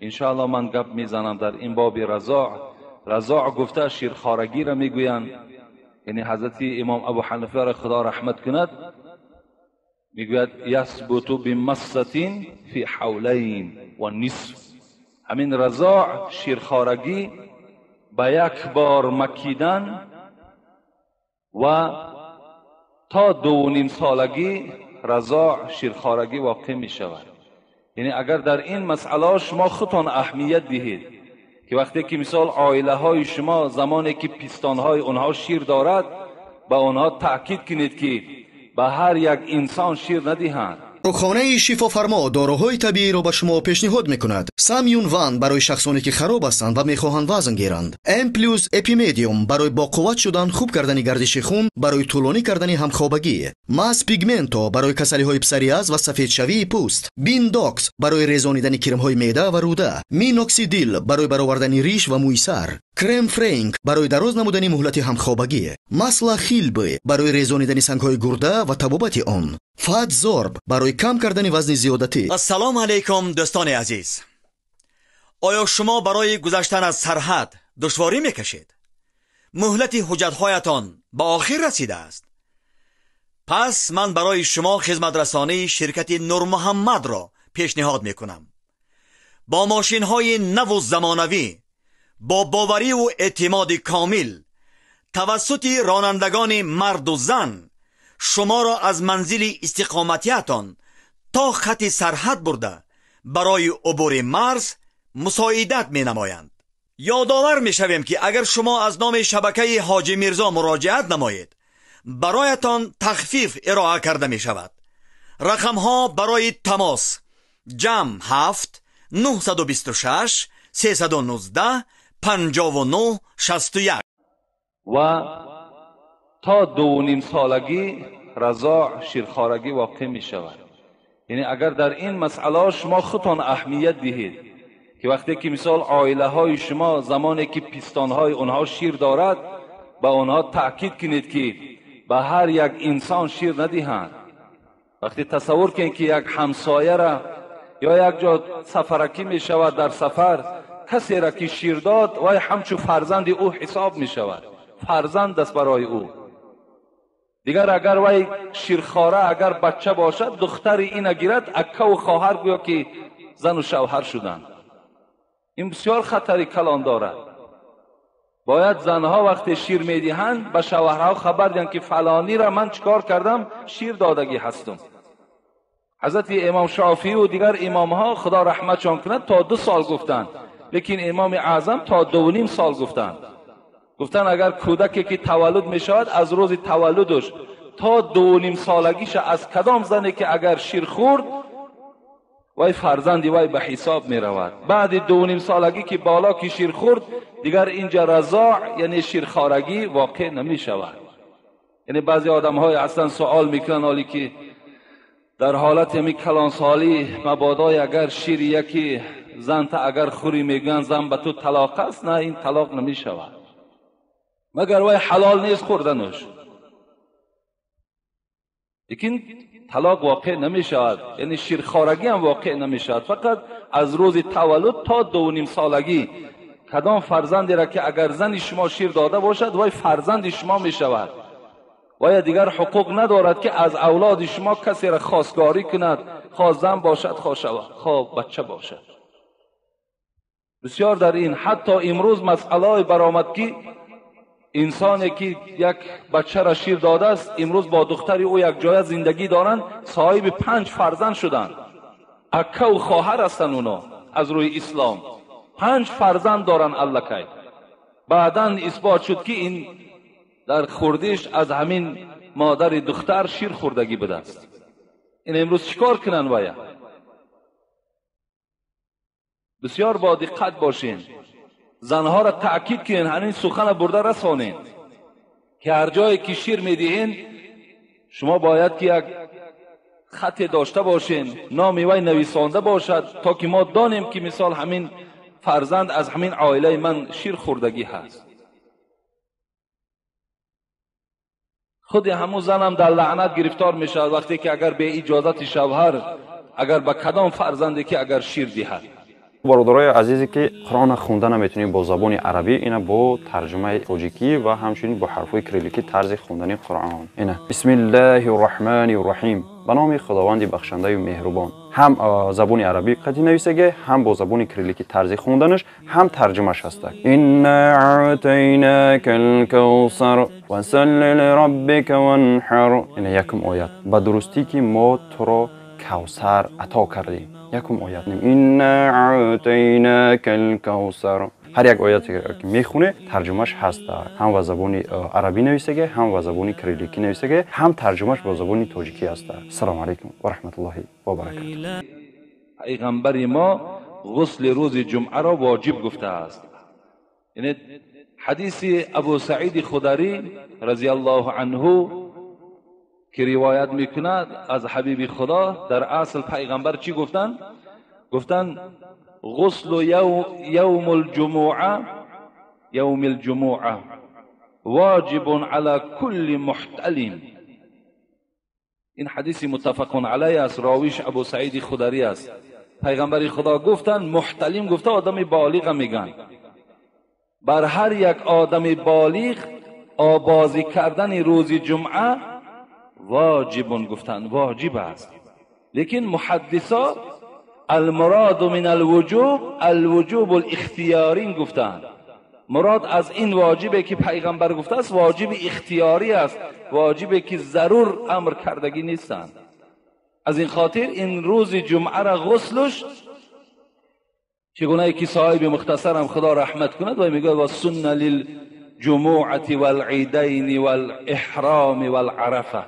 انشاءالله من گپ میزنم در این باب رضاع. رضاع گفته شیرخوارگی را میگویند، یعنی حضرت امام ابو حنیفه را خدا رحمت کند میگوید یثبت بمصة فی حولین و نصف. همین رضاع شیرخوارگی به یک بار مکیدن و تا 2.5 سالگی رضاع شیرخوارگی واقع می شود. یعنی اگر در این مسئله شما خودتان اهمیت دهید که وقتی که مثال عائله های شما زمانی که پستان های اونها شیر دارد به اونها تاکید کنید که به هر یک انسان شیر ندهند. Рухонаи шифофармо доруҳои табииро ба шумо пешниҳод мекунад. Самюн Ван барои шахсоне ки хароб ҳастанд ва мехоҳанд вазн гиранд. М плюс Эпимедиум барои боқувват шудан, хуб кардани гардиши хун, барои тӯлонӣ кардани ҳамхобагӣ. Мас Пигменто барои касалиҳои псориаз ва сафедшавии пӯст. Биндокс барои резонидани кирмҳои меъда ва рӯда. Миноксидил барои баровардани риш ва мӯи сар. Крем Френк барои дароз намудани муҳлати ҳамхобагӣ. Масла Хилбе барои резонидани сангҳои гурда ва табобати он. Фатзорб барои кам кардани вазни зиёдатӣ. Ассалому алайкум дӯстони азиз. Оё шумо барои гузаштан аз сарҳад душворӣ мекашед? Муҳлати ҳуҷҷатҳоятон ба охир расидааст. Пас ман барои шумо хизматрасонии ширкати Нурмуҳаммадро пешниҳод мекунам. Бо мошинҳои наву замонавӣ, бо бовариву эътимоди комил, тавассути ронандагони марду зан шуморо аз манзили истиқоматиятон то хати сарҳад бурда барои убури марз мусоидат менамоянд. Ёдовар мешавем ки агар шумо аз номи шабакаи Ҳоҷи Мирзо муроҷиат намоед, бароятон тахфиф ироа карда мешавад. Рақамҳо барои тамос: ҷамъ 7 926 319 59 61. و تا 2.5 سالگی رضاع شیرخوارگی واقع می شود. یعنی اگر در این مسئله شما خودتان اهمیت دهید که وقتی که مثال عائله های شما زمانی که پستان های اونها شیر دارد به اونها تاکید کنید که به هر یک انسان شیر ندهند. وقتی تصور کنید که یک همسایه را یا یک جا سفرکی می شود، در سفر کسی را که شیر داد وای همچو فرزند او حساب می شود، فرزند است برای او. دیگر اگر وای شیرخواره اگر بچه باشد، دختر این گیرد، اکه و خواهر گویا که زن و شوهر شدند. این بسیار خطری کلان دارد. باید زنها وقتی شیر میدهند به شوهرها خبر دهند که فلانی را من چیکار کردم، شیر دادگی هستم. حضرت امام شافعی و دیگر امامها خدا رحمتشان کند تا 2 سال گفتند، لیکن امام اعظم تا 2.5 سال گفتند. گفتن اگر کودکی که تولد می شود از روز تولدش تا 2.5 سالگیش از کدام زنی که اگر شیر خورد وای فرزندی وای به حساب می رود. بعد 2.5 سالگی که بالا که شیر خورد دیگر اینجا رضاع یعنی شیرخوارگی واقع نمی شود. یعنی بعضی آدم های اصلا سوال میکنن حالی که در حالت می کلانسالی مبادای اگر شیر یکی زن تا اگر خوری میگن زن به تو طلاق است، نه این طلاق نمی شود، مگر وای حلال نیست خوردنش، لیکن طلاق واقع نمی شود، یعنی شیرخوارگی هم واقع نمی شود. فقط از روز تولد تا 2.5 سالگی کدام فرزندی را که اگر زن شما شیر داده باشد وای فرزند شما می شود، وای دیگر حقوق ندارد که از اولاد شما کسی را خواستگاری کند، خواه زن باشد خواه شود خواه بچه باشد. بسیار در این حتی امروز مسئله برآمد که انسانی که یک بچه را شیر داده است امروز با دختر او یک جای زندگی دارند، صاحب 5 فرزند شدند، اکه و خواهر هستند اونا از روی اسلام 5 فرزند دارند الکی. بعدا اثبات شد که این در خوردیش از همین مادر دختر شیر خوردگی بوده است. این امروز چیکار کنن؟ باید بسیار با دقت باشین، زنها را تأکید کنین، همین سخن برده رسانین که هر جایی که شیر میدهین شما باید که یک خط داشته باشین، نام وی نویسانده باشد تا که ما دانیم که مثال همین فرزند از همین عائله من شیر خوردگی هست. خود همون زنم در لعنت گرفتار می شود وقتی که اگر به اجازت شوهر اگر به کدام فرزندی که اگر شیر دهد. Бародарои азизе, ки Қуръонро хонда наметавонед бо забони арабӣ, ина бо тарҷумаи тоҷикӣ ва ҳамчунин бо ҳарфҳои кирилликӣ тарзи хондани Қуръон. Ина: Бисмиллаҳи рраҳмани рраҳим, ба номи Худованди бахшандаю меҳрубон. Ҳам забони арабӣ қатъи нависаге, ҳам бо забони кирилликӣ тарзи хонданаш, ҳам тарҷумаш ҳаста. Инна аътайнака лкавсар фасалли лираббика ванҳар. Ина якум оят: ба дурустӣ, ки мо туро Кавсар ато кардем. Якум оят: инна аътайнака лкавсар. Ҳар як ояте ки мехоне, тарҷумаш ҳаст. Ҳам ба забони арабӣ нависаге, ҳам ба забони кирилликӣ нависаге, ҳам тарҷумаш бо забони тоҷикӣ ҳаста. Ассалому алайкум ва раҳматуллоҳи ва баракату. Пайғамбари мо ғусли рӯзи ҷумъаро воҷиб гуфтааст. Яъне ҳадиси Абу Саиди Хударӣ разияллоҳу анҳу, ки ривоят мекунад аз ҳабиби Худо, дар асл пайғамбар чӣ гуфтанд? Гуфтанд: غسل يوم الجمعة يوم الجمعة واجب على كل محتلم. این حدیث متفق علیه است، راویش ابو سعید خدری است. پیغمبر خدا گفتند محتلم، گفته آدم بالغ میگن. بر هر یک آدم بالغ آبازی کردن روز جمعه واجب گفتند، واجب است. لیکن محدثا المراد من الوجوب الوجوب الاختیاری گفتند. مراد از این واجبه که پیغمبر گفته است واجب اختیاری است، واجبه که ضرور امر کردگی نیستند. از این خاطر این روز جمعه را غسلش، چگونه که صاحب مختصرم خدا رحمت کند و میگه و سن للجمعة والعیدین والاحرام والعرفه،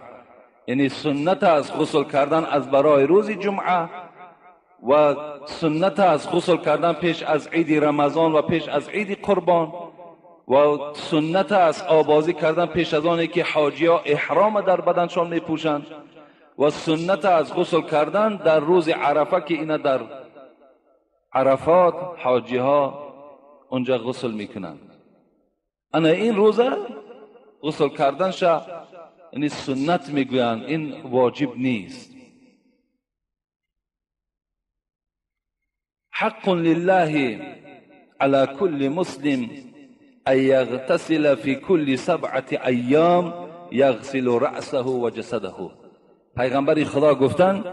یعنی سنت از غسل کردن از برای روز جمعه و سنت از غسل کردن پیش از عید رمضان و پیش از عید قربان و سنت از آبازی کردن پیش از آنی که حاجی ها احرام در بدنشان میپوشند و سنت از غسل کردن در روز عرفه که اینا در عرفات حاجی ها اونجا غسل میکنند. انا این روزه غسل کردن شا یعنی سنت میگویند، این واجب نیست. حق لله على كل مسلم أن يغتسل في كل 7 أيام يغسل رأسه وجسده. پیغمبر خدا گفتند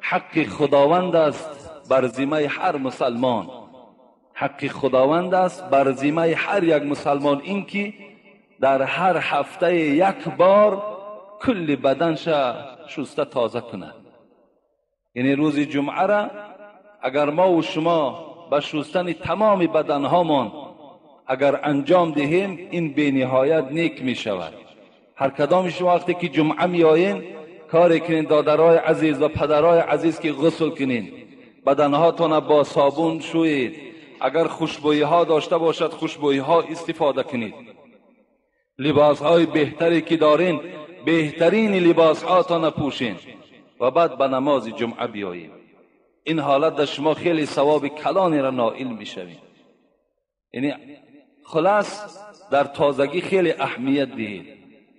حق خداوند است بر ذمه هر مسلمان، حق خداوند است بر ذمه هر یک مسلمان اینکه در هر هفته یک بار کل بدنش شسته تازه کند. یعنی روز جمعه را اگر ما و شما به شستن تمام بدنهامان اگر انجام دهیم، این به نهایت نیک می شود. هر کدام شما وقتی که جمعه می آیین کاری کنین دادرای عزیز و پدرای عزیز که غسل کنین، بدنهاتان با صابون شویید، اگر خوشبویی ها داشته باشد خوشبویی ها استفاده کنید، لباس های بهتری که دارین بهترین لباس هاتان پوشین و بعد به نماز جمعه بیایید. این حالت در شما خیلی ثواب کلانی را نائل میشوید. یعنی خلاص در تازگی خیلی اهمیت دهید،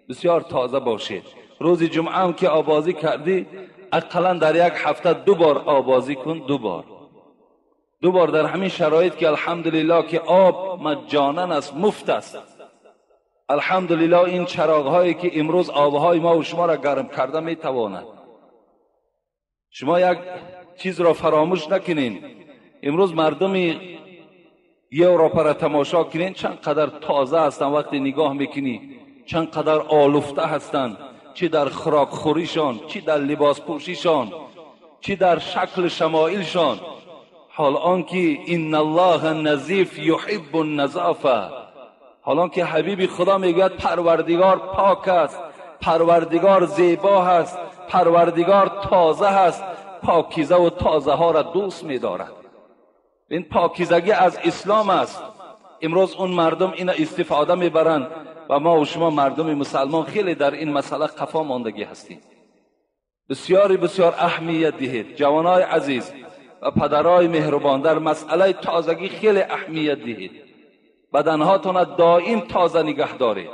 بسیار تازه باشید. روز جمعه هم که آبازی کردی اقلا در یک هفته 2 بار آبازی کن، 2 بار در همین شرایط که الحمدلله که آب مجانن است، مفت است. الحمدلله این چراغ هایی که امروز آبهای ما و شما را گرم کرده میتواند. شما یک چیز را فراموش نکنین، امروز مردم یوروپا را تماشا کنین چند قدر تازه هستند، وقتی نگاه میکنی چند قدر آلفته هستند، چی در خوراک خوریشان، چی در لباس پوشیشان، چی در شکل شمایلشان. حال آنکه ان الله نظیف یحب النظافه، حال آنکه حبیب خدا میگوید پروردگار پاک است، پروردگار زیبا هست، پروردگار تازه هست، پاکیزه و تازه ها را دوست می‌دارد. این پاکیزگی از اسلام است. امروز اون مردم اینا استفاده میبرند و ما و شما مردم مسلمان خیلی در این مسئله قفا ماندگی هستیم. بسیاری بسیار اهمیت دهید جوانای عزیز و پدرای مهربان، در مسئله تازگی خیلی اهمیت دهید. بدنهاتون دائم تازه نگه دارید.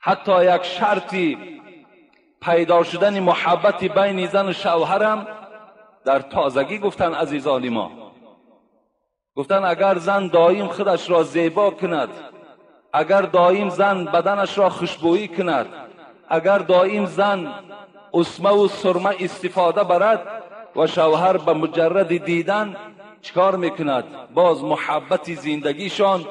حتی یک شرطی پیدا شدن محبت بین زن و شوهرم در تازگی گفتن عزیزان ما، گفتن اگر زن دایم خودش را زیبا کند، اگر دایم زن بدنش را خوشبویی کند، اگر دایم زن اسمه و سرمه استفاده برد و شوهر به مجرد دیدن چکار میکند، باز محبت زندگیشان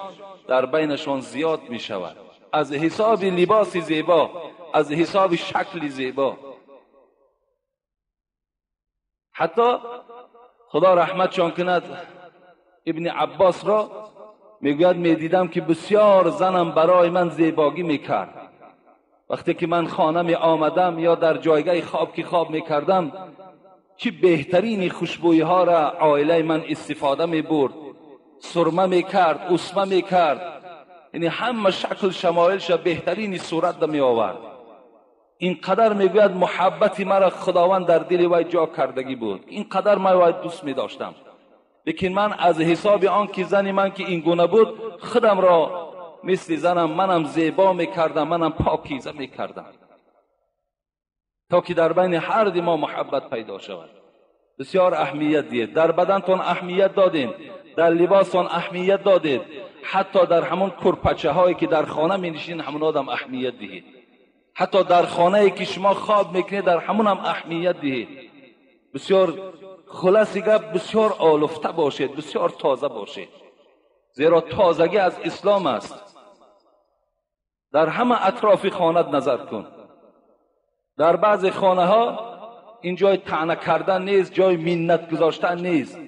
در بینشان زیاد میشود، از حساب لباس زیبا، از حساب شکل زیبا. حتی خدا رحمتشان کند ابن عباس را میگوید میدیدم که بسیار زنم برای من زیباگی میکرد. وقتی که من خانه می آمدم یا در جایگاه خواب که خواب میکردم، چه بهترین خوشبویی ها را عائله من استفاده می برد، سرمه میکرد، اسمه میکرد، یعنی همه شکل شمایلش بهترین صورت می آورد. اینقدر میگوید محبت مرا خداوند در دل وی جا کردگی بود، اینقدر من وی دوست می داشتم. لیکن من از حساب آن که زن من که این گونه بود، خودم را مثل زنم منم زیبا میکردم، منم پاکیزه میکردم، تا که در بین هر دو ما محبت پیدا شود. بسیار اهمیت دید، در بدنتان اهمیت دادین، در لباستان اهمیت دادید، حتی در همون کرپچه هایی که در خانه می نشین همون آدم اهمیت دهید، حتی در خانه ای که شما خواب میکنید در همون هم اهمیت دهید. بسیار خلاص گپ، بسیار آلفته باشید، بسیار تازه باشید، زیرا تازگی از اسلام است. در همه اطراف خانه نظر کن، در بعض خانه ها این جای طعنه کردن نیست، جای منت گذاشتن نیست.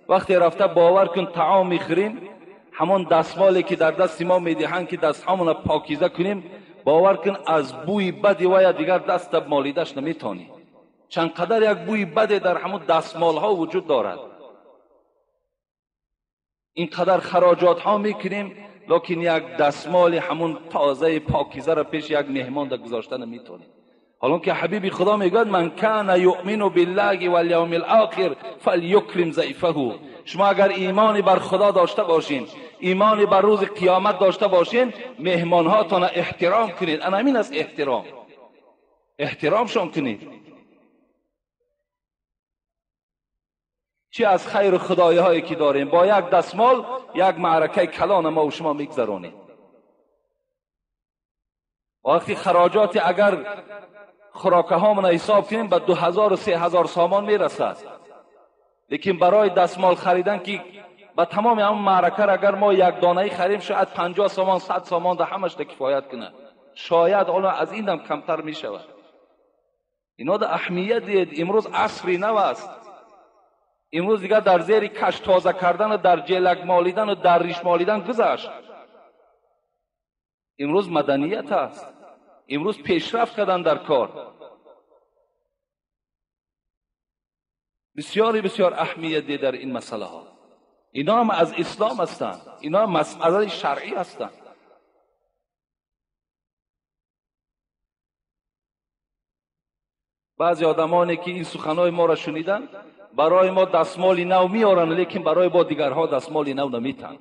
وقتی رفته باور کن طعام میخوریم، همون دستمالی که در دست ما میدهند که دستهامون پاکیزه کنیم، باور کن از بوی بدی و دیگر دست مالیدش نمیتونی. چند قدر یک بوی بد در همون دستمال ها وجود دارد. اینقدر خراجات ها میکنیم، لکن یک دستمال همون تازه پاکیزه را پیش یک مهمان در گذاشته نمیتونیم. حالا که حبیبی خدا میگوید من کان یؤمن بالله والیوم الاخر فلیکرم ضیفه. شما اگر ایمانی بر خدا داشته باشین، ایمانی بر روز قیامت داشته باشین، مهمانهاتان احترام کنید. انا همین است احترام، احترامشان کنید. چی از خیر خدایی هایی که داریم، با یک دستمال یک معرکه کلان ما و شما میگذرانیم. وقتی خراجات اگر خوراکه هامون حساب کنیم به 2000 و 3000 سامان میرسد، لیکن برای دستمال خریدن که به تمام هم معرکه را اگر ما یک دانه خریم شاید 50 سامان 100 سامان ده همش ده کفایت کنه، شاید حالا از این هم کمتر میشود. اینا ده اهمیت دید. امروز عصری نو است، امروز دیگر در زیر کش تازه کردن و در جلک مالیدن و در ریش مالیدن گذشت. امروز مدنیت است، امروز پیشرفت کردن در کار. بسیاری بسیار اهمیت ده در این مسئله ها. اینا هم از اسلام هستند، اینا هم مسئله شرعی هستند. بعضی آدمانی که این سخنهای ما را شنیدن برای ما دستمال نو میارن، لیکن برای با دیگرها دستمال نو نمیتن.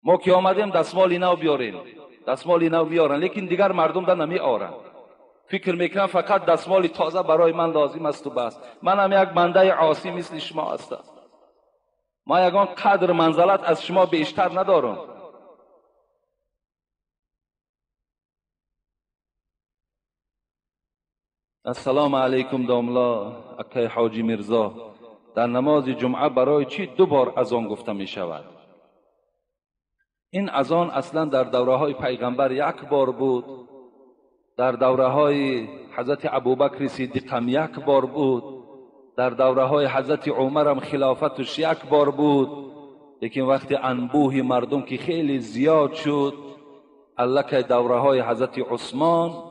ما که آمدیم دستمال نو بیاریم، دستمال نو بیارن، لیکن دیگر مردم در نمی آرن. فکر میکنم فقط دستمال تازه برای من لازم است و بس. من هم یک بنده عاصی مثل شما هستم، ما یگان قدر منزلت از شما بیشتر ندارم. السلام علیکم داملا اکای حاجی میرزا، در نماز جمعه برای چی 2 بار اذان گفته می شود؟ این اذان اصلا در دوره های پیغمبر 1 بار بود، در دوره های حضرت ابوبکر صدیق هم 1 بار بود، در دوره های حضرت عمر هم خلافتش 1 بار بود. لیکن وقتی انبوه مردم که خیلی زیاد شد، الکه دوره های حضرت عثمان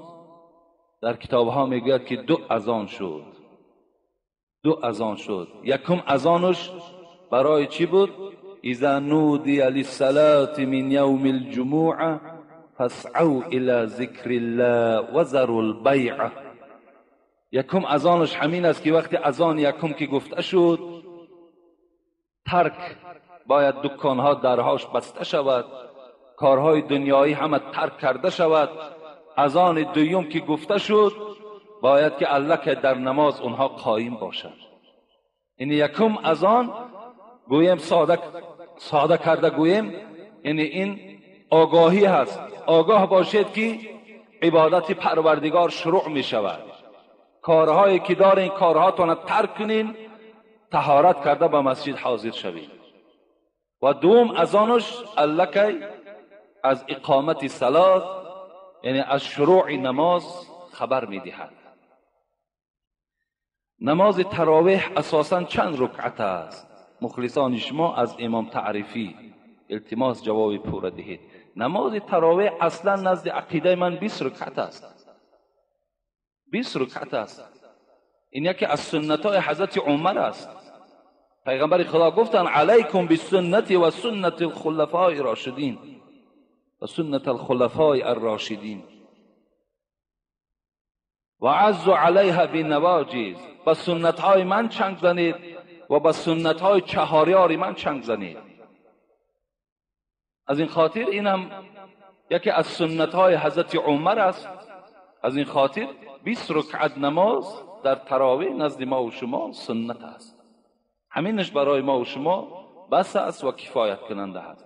در کتاب ها میگوید که 2 اذان شد. 2 اذان شد. یکم اذانش برای چی بود؟ اذا نودی للصلاة من یوم الجمعه فاسعوا الى ذکر الله وذروا البیع. یکم اذانش همین است که وقتی اذان یکم که گفته شد، ترک باید دکانها درهاش بسته شود، کارهای دنیایی همه ترک کرده شود. اذان دوم که گفته شد باید که الله که در نماز اونها قایم باشد. یعنی یکم از آن گوییم ساده کرده گوییم، یعنی این آگاهی هست. آگاه باشید که عبادت پروردگار شروع می شود. کارهایی که دارین کارهاتون ترک کنین، طهارت کرده به مسجد حاضر شوید. و دوم از آنش الکی از اقامت صلات، یعنی از شروع نماز خبر می دهد. نماز تراویح اساساً چند رکعت است؟ مخلصان شما از امام تعریفی التماس جواب پوره دهید. نماز تراویح اصلا نزد عقیده من 20 رکعت است. 20 رکعت است. این یکی از سنت های حضرت عمر است. پیغمبر خدا گفتند علیکم بالسنت و سنت الخلفاء الراشدین و سنت الخلفاء الراشدین و عزوا علیها بالنواجذ. با سنت های من چنگ زنید و با سنت های چهاریار من چنگ زنید. از این خاطر اینم یکی از سنت های حضرت عمر است. از این خاطر 20 رکعت نماز در تراویح نزد ما و شما سنت است. همینش برای ما و شما بس است و کفایت کننده است.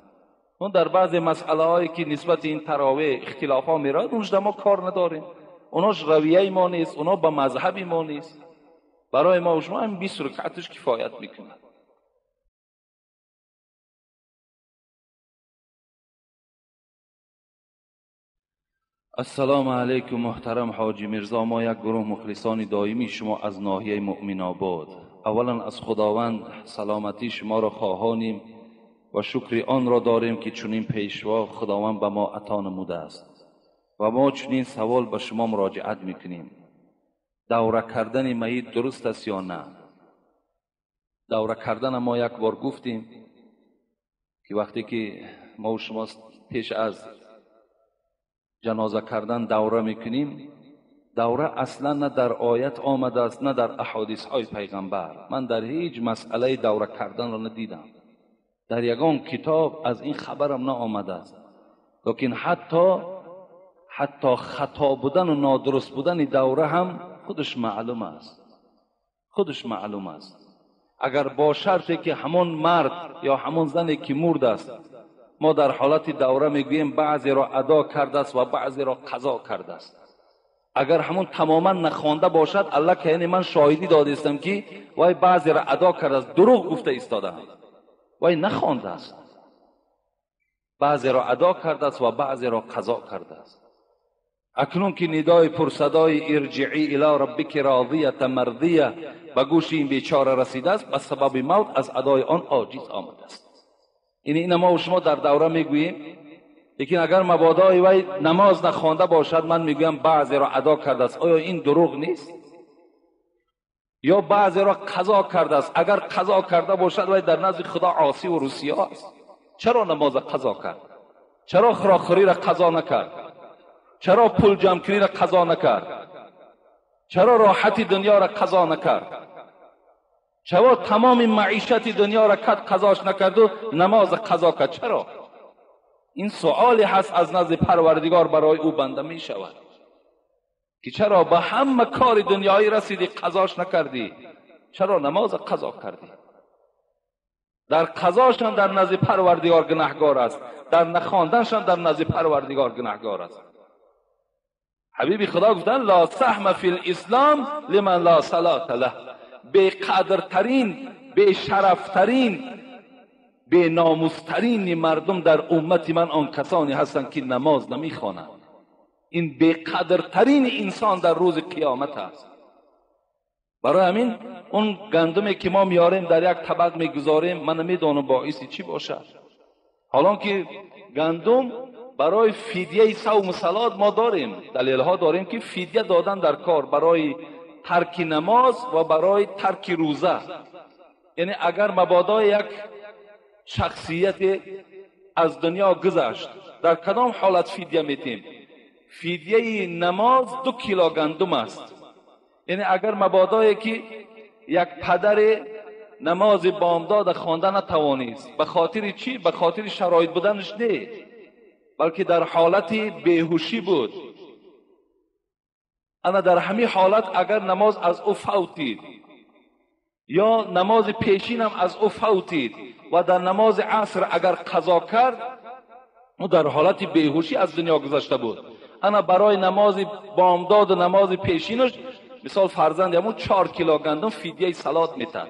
اون در بعض مسئله هایی که نسبت این تراویح اختلاف ها میراد، اونش در ما کار نداریم، اوناش رویه ما نیست، اونا با مذهب ما نیست. برای ما و شما هم 20 رکعتش کفایت میکنه. السلام علیکم محترم حاجی میرزا، ما یک گروه مخلصان دائمی شما از ناحیه مؤمن آباد. اولا از خداوند سلامتی شما را خواهانیم و شکر آن را داریم که چنین پیشوا خداوند به ما عطا نموده است و ما چنین سوال به شما مراجعت میکنیم: دوره کردن میت درست است یا نه؟ دوره کردن ما یک بار گفتیم که وقتی که ما و شما پیش از جنازه کردن دوره میکنیم، دوره اصلا نه در آیت آمده است نه در احادیث های پیغمبر. من در هیچ مسئله دوره کردن را ندیدم، در یگان کتاب از این خبرم نه آمده است. لیکن حتی خطا بودن و نادرست بودن دوره هم خودش معلوم است، خودش معلوم است. اگر با شرطی که همون مرد یا همون زنی که مرد است، ما در حالت دوره میگوییم بعضی را ادا کرده است و بعضی را قضا کرده است. اگر همون تماما نخوانده باشد، الله که یعنی من شاهدی داده استم که وای بعضی را ادا کرده است، دروغ گفته ایستاده، وای نخوانده است، بعضی را ادا کرده است و بعضی را قضا کرده است. اکنون که ندای پرصدای ارجعی الی ربک راضیه مرضیه به گوش این بیچاره رسیده است، به سبب موت از ادای آن عاجز آمده است. این ما و شما در دوره میگوییم. لیکن اگر مبادای وی نماز نخوانده باشد، من میگویم بعضی را ادا کرده است. آیا این دروغ نیست؟ یا بعضی را قضا کرده است. اگر قضا کرده باشد وی در نزد خدا عاصی و روسیا است. چرا نماز قضا کرد؟ چرا خراخوری را قضا نکرد؟ چرا پول جمع کنی را قضا نکرد؟ چرا راحت دنیا را قضا نکرد؟ چرا تمام معیشت دنیا را کد قضاش نکرد و نماز قضا کرد؟ چرا؟ این سؤالی هست از نزد پروردگار برای او بنده می شود که چرا به همه کار دنیایی رسیدی قضاش نکردی، چرا نماز قضا کردی؟ در قضاشان در نزد پروردگار گناهگار است، در نخواندنشان در نزد پروردگار گناهگار است. حبیبی خدا گفتن لا سهم فی الاسلام لمن لا صلاة له. بی قدرترین، بی شرفترین، بی ناموسترین مردم در امت من آن کسانی هستند که نماز نمیخوانند. این بی قدرترین انسان در روز قیامت است. برای همین اون گندمی که ما میاریم در یک طبق میگذاریم، من نمیدانم باعث چی باشد. حالا که گندم برای فدیه صوم و صلات ما داریم، دلیل ها داریم که فدیه دادن در کار برای ترک نماز و برای ترک روزه. یعنی اگر مبادا یک شخصیت از دنیا گذشت، در کدام حالت فدیه میتیم؟ فدیه نماز 2 کیلو گندم است. یعنی اگر مبادایی که یک پدر نماز بامداد خوانده نتوانست، به خاطر چی؟ به خاطر شرایط بودنش نه، بلکه در حالت بیهوشی بود. انا در همین حالت اگر نماز از او فوتید یا نماز پیشین هم از او فوتید و در نماز عصر اگر قضا کرد، او در حالت بیهوشی از دنیا گذشته بود. انا برای نماز بامداد و نماز پیشینش مثال فرزند همون 4 کیلو گندم فدیه صلات میتن.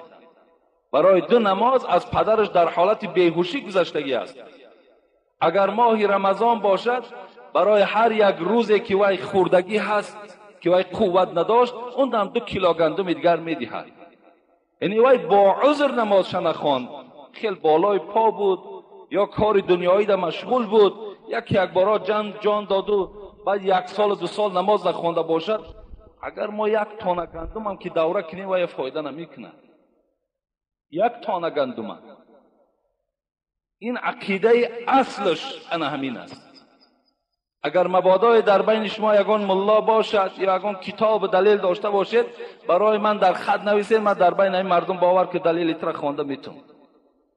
برای 2 نماز از پدرش در حالت بیهوشی گذشتگی است. اگر ماه رمضان باشد، برای هر یک روزی که وی خوردگی هست که وی قوت نداشت، اون هم 2 کیلو گندم دیگر میدهد. یعنی وی با عذر نمازش نخواند، خیلی بالای پا بود یا کار دنیایی در مشغول بود، یک بارا جان داد و بعد 1 سال 2 سال نماز نخوانده باشد، اگر ما 1 تانه گندم هم که دوره کنیم وی فایده نمیکنه. 1 تانه گندم. این عقیده اصلش انا همین است. اگر مبادای در بین شما یگان ملا باشد یا یگان کتاب دلیل داشته باشید، برای من در خط نویسید، من در بین این مردم باور که دلیل تر خوانده میتونم.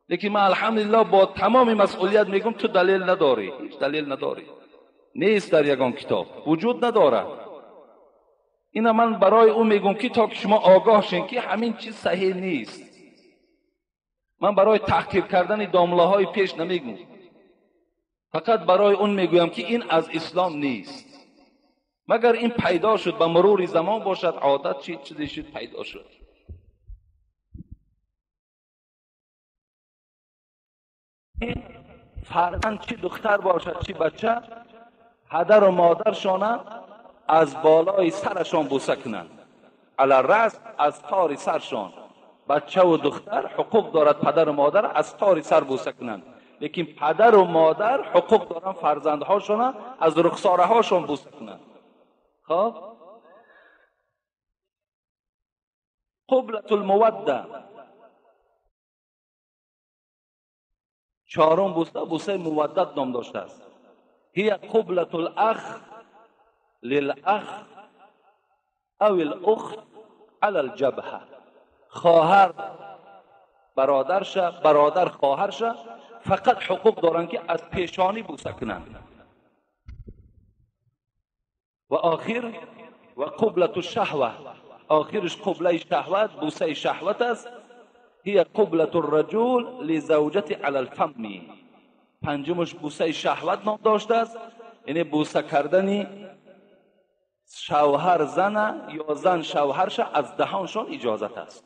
لیکن من الحمدلله با تمام مسئولیت میگم تو دلیل نداری، هیچ دلیل نداری، نیست در یگان کتاب، وجود نداره. اینا من برای او میگم که تا که شما آگاه شین که همین چیز صحیح نیست. من برای تحقیر کردن داملاهای پیش نمیگم، فقط برای اون میگویم که این از اسلام نیست. مگر این پیدا شد به مرور زمان باشد، عادت چیزی شد پیدا شد. فرزند چی دختر باشد چی بچه، پدر و مادرشان از بالای سرشان بوسه کنند، علی رأس از تار سرشان. بچه و دختر حقوق دارد پدر و مادر از تار سر بوسه کنند، لیکن پدر و مادر حقوق دارن فرزندهاشون از رخساره هاشون بوسه کنند. خب قبلة الموده، 4 بوسه، بوسه مودت نام داشته است. هي قبلة الاخ للاخ او الاخت على الجبهه. خواهر برادرش، برادر خواهرش فقط حقوق دارن که از پیشانی بوسه کنند. و آخر و قبلة الشهوه، آخرش قبله شهوت، بوسه شهوت است. هي قبلة الرجل لزوجته علی الفم. 5مش بوسه شهوت نام داشته است، یعنی بوسه کردن شوهر زن یا زن شوهرش از دهانشان اجازت است،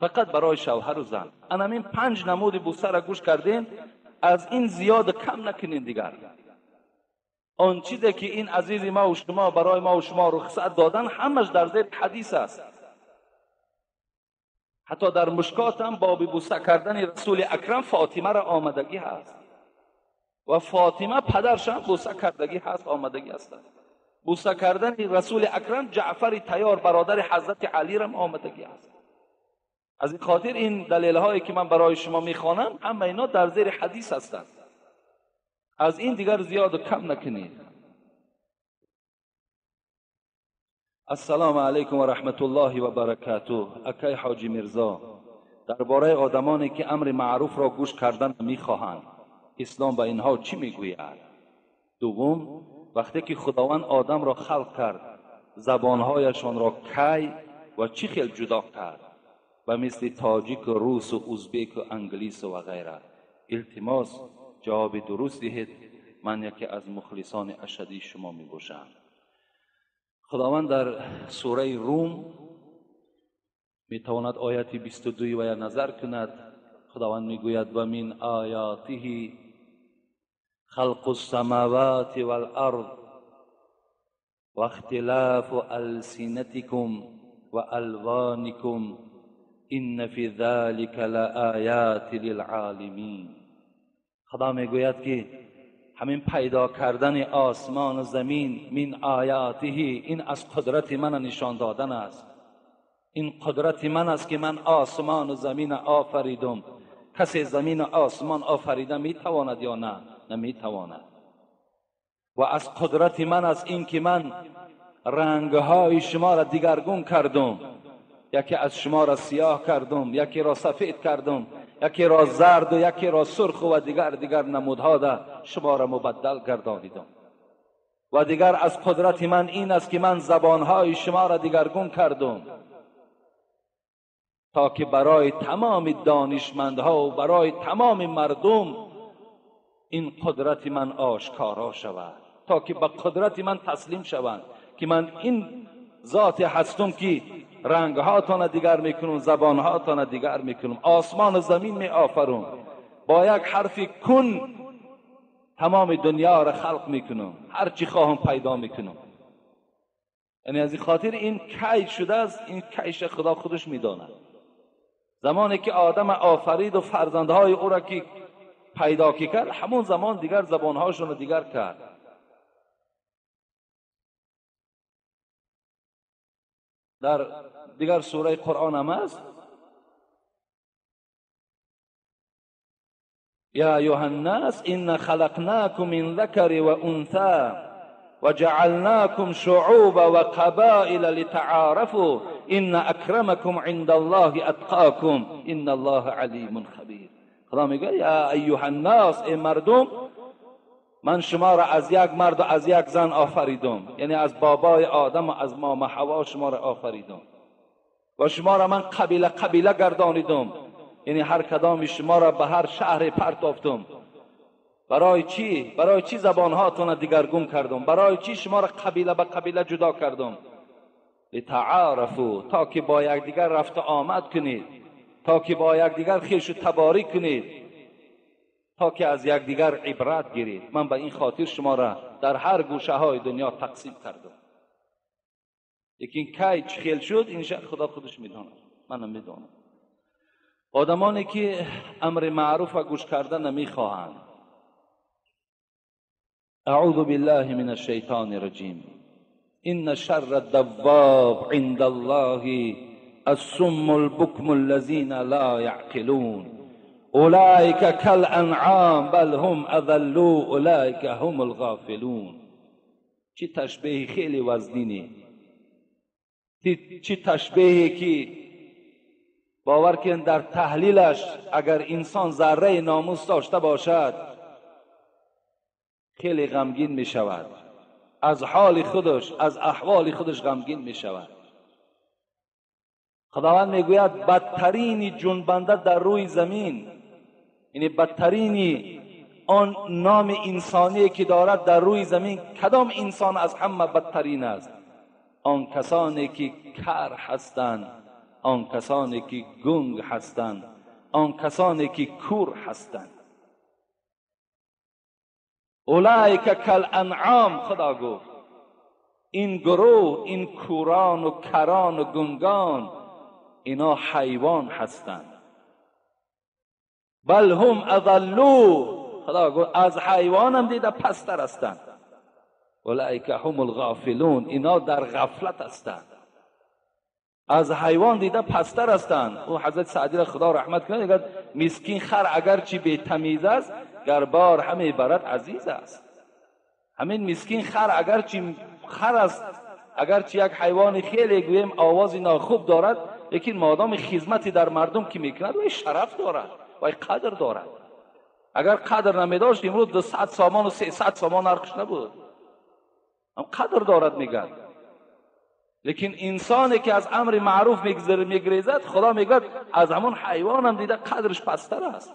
فقط برای شوهر و زن. انامین 5 نمود بوسه را گوش کردین، از این زیاد کم نکنین دیگر. آن چیزی که این عزیز ما و شما برای ما و شما رخصت دادن، همش در زیر حدیث است. حتی در مشکات هم باب بوسه کردن رسول اکرم فاطمه را آمدگی هست و فاطمه پدرش هم بوسه کردگی هست، آمدگی هست. بوسه کردن رسول اکرم جعفر طیار برادر حضرت علی را آمدگی هست. از این خاطر این دلیل هایی که من برای شما میخوانم همه اینا در زیر حدیث هستند. از این دیگر زیاد و کم نکنید. السلام علیکم و رحمت الله و برکاته. اکای حاجی میرزا، درباره آدمانی که امر معروف را گوش کردن میخواهند، اسلام به اینها چی میگوید؟ دوم، وقتی که خداوند آدم را خلق کرد، زبانهایشان را کی و چی خیل جدا کرد؟ و مثل تاجیک و روس و ازبک و انگلیس و غیره. التماس جواب درست دهید. من یکی از مخلصان اشدی شما می باشم. خداوند در سوره روم می تواند آیت 22 و یا نظر کند. خداوند می گوید و من آیاته خلق السماوات والارض و اختلاف السنتکم و الوانکم ان فی ذلک لآیات للعالمین. خدا میگوید که همین پیدا کردن آسمان و زمین من آیاته، این از قدرت من نشان دادن است. این قدرت من است که من آسمان و زمین آفریدم. کسی زمین و آسمان آفریده میتواند یا نه؟ نمیتواند. و از قدرت من است این که من رنگهای شما را دیگرگون کردم. یکی از شما را سیاه کردم، یکی را سفید کردم، یکی را زرد و یکی را سرخ و دیگر نمودها ده شما را مبدل گردانیدم. و دیگر از قدرت من این است که من زبانهای شما را دیگرگون کردم. تا که برای تمام دانشمندها و برای تمام مردم این قدرت من آشکارا شود، تا که به قدرت من تسلیم شوند که من این ذات هستم که رنگهاتان دیگر میکنم، زبانهاتان دیگر میکنم، آسمان و زمین می آفرم، با یک حرف کن تمام دنیا را خلق میکنم، هر چی خواهم پیدا میکنم. یعنی از این خاطر این کی شده است، این کیش خدا خودش میداند. زمانی که آدم آفرید و فرزندهای او را که پیدا کرد، همون زمان دیگر زبانهاشون را دیگر کرد. در دیگر سوره قرآن هم است، یا ایها الناس إن خلقناکم من ذکر و انثی وجعلناکم شعوبا وقبائل لتعارفوا إن اکرمکم عند الله اتقاکم إن الله علیم خبیر. خدا میگه یا ایها الناس، ای مردم، من شما را از یک مرد و از یک زن آفریدم، یعنی از بابای آدم و از ماما حوا شما را آفریدم و شما را من قبیله قبیله گردانیدم، یعنی هر کدام شما را به هر شهر پرتافتم. برای چی؟ برای چی زبانهاتون را دیگرگون کردم؟ برای چی شما را قبیله به قبیله جدا کردم؟ لتعارفوا، تا که با یکدیگر رفت آمد کنید، تا که با یکدیگر خویش و تباری کنید، تا که از یکدیگر عبرت گیرید. من به این خاطر شما را در هر گوشه های دنیا تقسیم کردم. لیکن کی چه خیل شد این خدا خودش میداند، منم میدانم. آدمانی که امر معروف و گوش کردن نمیخواهند. اعوذ بالله من الشیطان الرجیم. ان شر الدواب عند الله الصم البکم الذین لا یعقلون اولئک کالانعام بل هم اضل اولئک هم الغافلون. چه تشبیه خیلی وزنینی، چه تشبیهی که باور کن در تحلیلش اگر انسان ذره ناموس داشته باشد خیلی غمگین می شود، از حال خودش، از احوال خودش غمگین می شود. خداوند میگوید بدترین جنبنده در روی زمین، یعنی بدترین آن نام انسانی که دارد در روی زمین، کدام انسان از همه بدترین است؟ آن کسانی که کر هستند، آن کسانی که گنگ هستند، آن کسانی که کور هستند. اولئک کالانعام، خدا گفت این گروه، این کوران و کران و گنگان، اینا حیوان هستند. بل هم اضلوا، خدا گفت از حیوان هم دیده پستر هستند. اولئک هم الغافلون، اینا در غفلت هستند، از حیوان دیده پستر هستند. او حضرت سعدی را خدا رحمت کنه، میگه مسکین خر اگرچه بی تمیز است، گر بار همه برد عزیز است. همین مسکین خر اگرچه خر است، اگرچه یک حیوان خیلی گویم آواز ناخوب دارد، لیکن مادام خدمتی در مردم که میکند وی شرف دارد، وی قدر دارد. اگر قدر نمیداشت امروز 200 سامان و 300 سامان نرخش نبود، هم قدر دارد میگن. لیکن انسانی که از امر معروف میگریزد، خدا میگوید از همون حیوان هم دیده قدرش پستر است.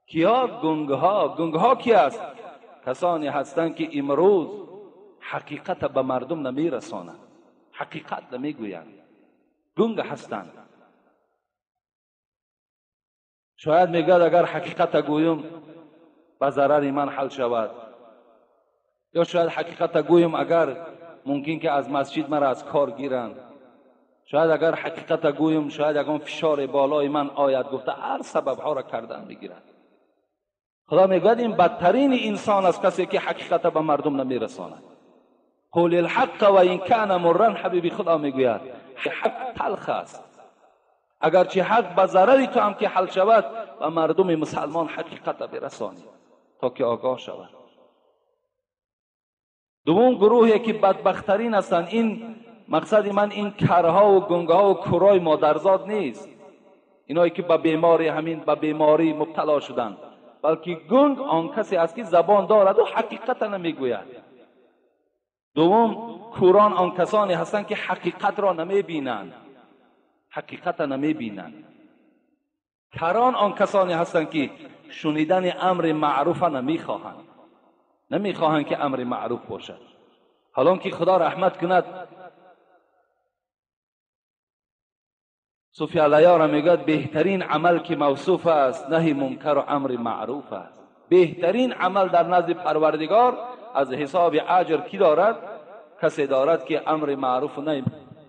کیا؟ گنگها. گنگها کی است؟ کسانی هستند که امروز حقیقت به مردم نمیرسانند، حقیقت نمیگویند، گنگ هستند. شاید میگوید اگر حقیقت گویم به ضرر من حل شود، یا شاید حقیقت گویم اگر ممکن که از مسجد مرا از کار گیرند، شاید اگر حقیقت گویم شاید اگر فشار بالای من آید، گفته هر سبب ها را کردن میگیرند. خدا میگوید این بدترین انسان است کسی که حقیقت به مردم نمیرساند. قول الحق و این کان مرا، حبیبی خدا میگوید حق تلخ است، اگرچه حق به ضرر تو هم که حل شود و مردم مسلمان حقیقت برسانی تا که آگاه شود. دوم گروهی که بدبخترین هستند، این مقصد من این کرها و گنگها و کورای مادرزاد نیست، اینایی که به بیماری همین به بیماری مبتلا شدند، بلکه گنگ آن کسی است که زبان دارد و حقیقت نمیگوید. دوم کوران آن کسانی هستند که حقیقت را نمیبینند، حقیقت نمیبینند. کران آن کسانی هستند که شنیدن امر معروف نمیخواهند، نمیخواهند که امر معروف باشد. حالا که خدا رحمت کند صوفی علیه را میگوید بهترین عمل که موصوف است نهی منکر و امر معروف است. بهترین عمل در نزد پروردگار از حساب اجر کی دارد؟ کسی دارد که امر معروف و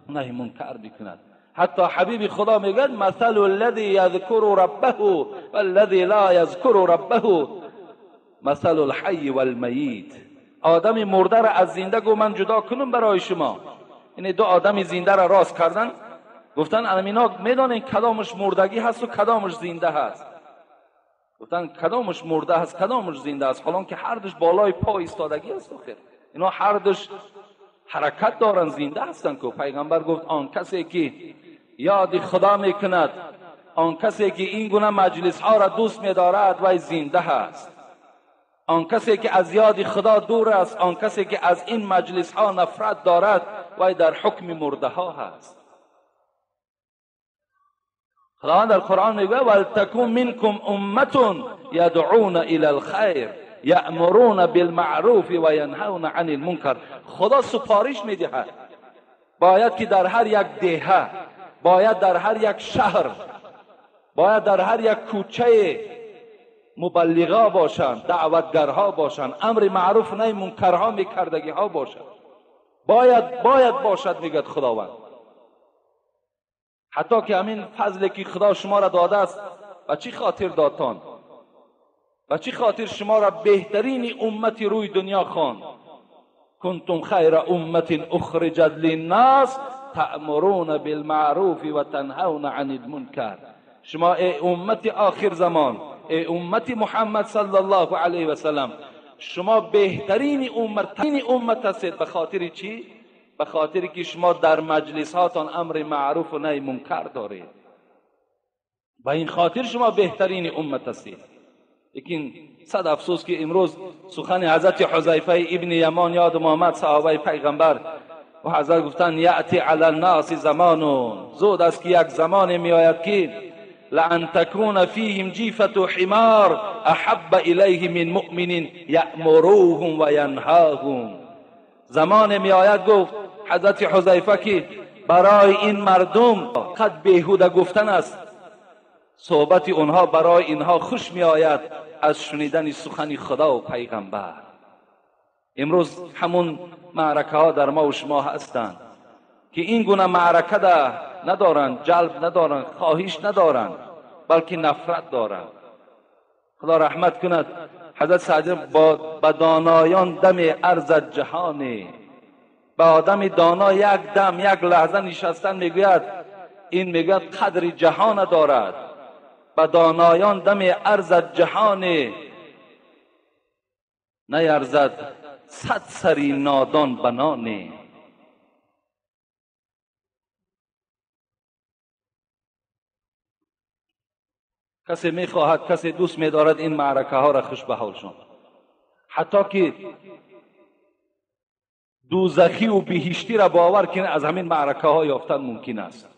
نهی منکر بکند. حتی حبیب خدا میگوید مثل الذی یذکر ربه والذی لا یذکر ربه مثل الحی والمیت. آدم مرده را از زنده گو من جدا کنم برای شما. یعنی دو آدم زنده را راست کردن، گفتن المینا میدانین کدامش مردگی هست و کدامش زنده هست. گفتن کدامش مرده هست کدامش زنده است، حالان که هر دوش بالای پا ایستادگی است. آخر اینا هر دوش حرکت دارن، زنده هستن. که پیغمبر گفت آن کسی که یاد خدا میکند، آن کسی که این گونه مجلس ها را دوست میدارد وی زنده هست. آن کسی که از یاد خدا دور است، آن کسی که از این مجلس ها نفرت دارد وی در حکم مرده ها هست. خداوند در قرآن میگوید ولتکن منکم امة یدعون الی الخیر یأمرون بالمعروف و ینهون عن المنکر. خدا سپارش میدهد باید که در هر یک دهه، باید در هر یک شهر، باید در هر یک کوچه مبلغا باشند، دعوتگرها باشند، امر معروف نهی منکرها میکردگی ها باشند. باید باشد میگوید خداوند. حتی که همین فضلی که خدا شما را داده است و چی خاطر دادتان، و چی خاطر شما را بهترین امت روی دنیا خواند. کنتم خیر امت اخرجت للناس تأمرون بالمعروف و تنهون عن المنکر. شما ای امت آخر زمان، ای امت محمد صلی الله علیه و سلم، شما بهترین امت هستید. به خاطر چی؟ به خاطر که شما در مجلس هاتان امر معروف و نهی منکر دارید. به این خاطر شما بهترین امت هستید. لیکن صد افسوس که امروز سخن حضرت حذیفه ابن یمان یاد محمد صحابه پیغمبر و حضرت گفتن یأتی علی الناس زمان، زود است که یک زمان می آید که لأن تکون فیهم جیفة حمار احب الیه من مؤمن یأمروهم و ینهاهم. زمان می آید گفت حضرت حذیفه که برای این مردم قد بیهوده گفتن است، صحبت اونها برای اینها خوش می آید از شنیدن سخن خدا و پیغمبر. امروز همون معرکه ها در ما و شما هستند که این گونه معرکه ده ندارند، جلب ندارند، خواهش ندارند، بلکه نفرت دارند. خدا رحمت کند حضرت سعدی با دانایان دم ارز جهانه. با آدم دانا یک دم یک لحظه نشستن میگوید، این میگوید قدر جهان دارد. با دانایان دم ارز جهان نیرزد صد سری نادان بنانه. کسی میخواهد، کسی دوست میدارد این معرکه ها را خوش به حالشان، حتی که دوزخی و بهشتی را باور کنه از همین معرکه ها یافتن ممکن است.